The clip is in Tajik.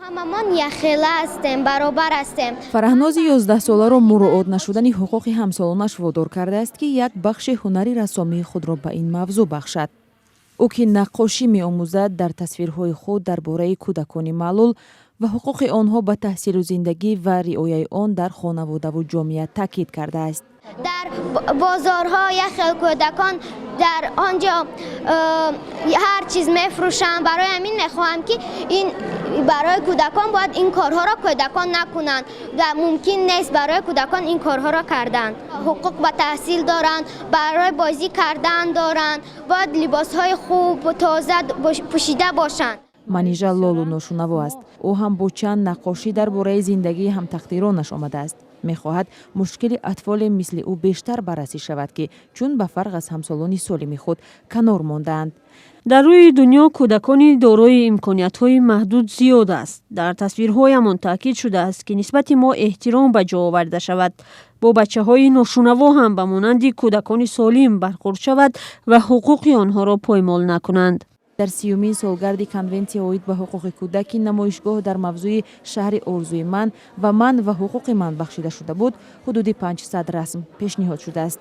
Ҳамамон якхела ҳастем, баробар ҳастем. Фараҳнози 11-соларо муроот нашудани ҳуқуқи ҳамсолонаш водор кардааст, ки як бахши ҳунари рассомии худро ба ин мавзӯъ бахшад. Ӯ, ки наққошӣ меомӯзад, дар тасвирҳои худ дар бораи кӯдакони маълул ва ҳуқуқи онҳо ба таҳсилу зиндагӣ ва риояи он дар хонаводаву ҷомеа таъкид кардааст. Дар бозорҳо як хел кӯдакон дар он ҷо ҳар чиз мефурӯшанд. Барои ҳамин мехоҳам, ки ин барои кӯдакон бояд ин корҳоро кӯдакон накунанд ва мумкин нест барои кӯдакон ин корҳоро кардан. Ҳуқуқ ба таҳсил доранд, барои бозӣ кардан доранд, бояд либосҳои хуб, тоза пӯшида бошанд. Манижа лолу ношунаво аст. Ӯ ҳам бо чанд наққошӣ дар бораи зиндагии ҳамтақдиронаш омадааст. Мехоҳад, мушкили атфоле мисли ӯ бештар баррасӣ шавад, ки чун ба фарқ аз ҳамсолони солими худ канор мондаанд. Дар рӯи дунё кӯдакони дорои имкониятҳои маҳдуд зиёд аст. Дар тасвирҳоямон таъкид шудааст, ки нисбати мо эҳтиром ба ҷо оварда шавад, бо бачаҳои ношунаво ҳам ба монанди кӯдакони солим бархӯрд шавад ва ҳуқуқи онҳоро поймол накунанд. Дар 30-умин солгарди Конвенсия оид ба ҳуқуқи кӯдак, ки намоишгоҳ дар мавзӯи «Шаҳри орзуи ман» ва «Ман ва ҳуқуқи ман» бахшида шуда буд, ҳудуди 500 расм пешниҳод шудааст.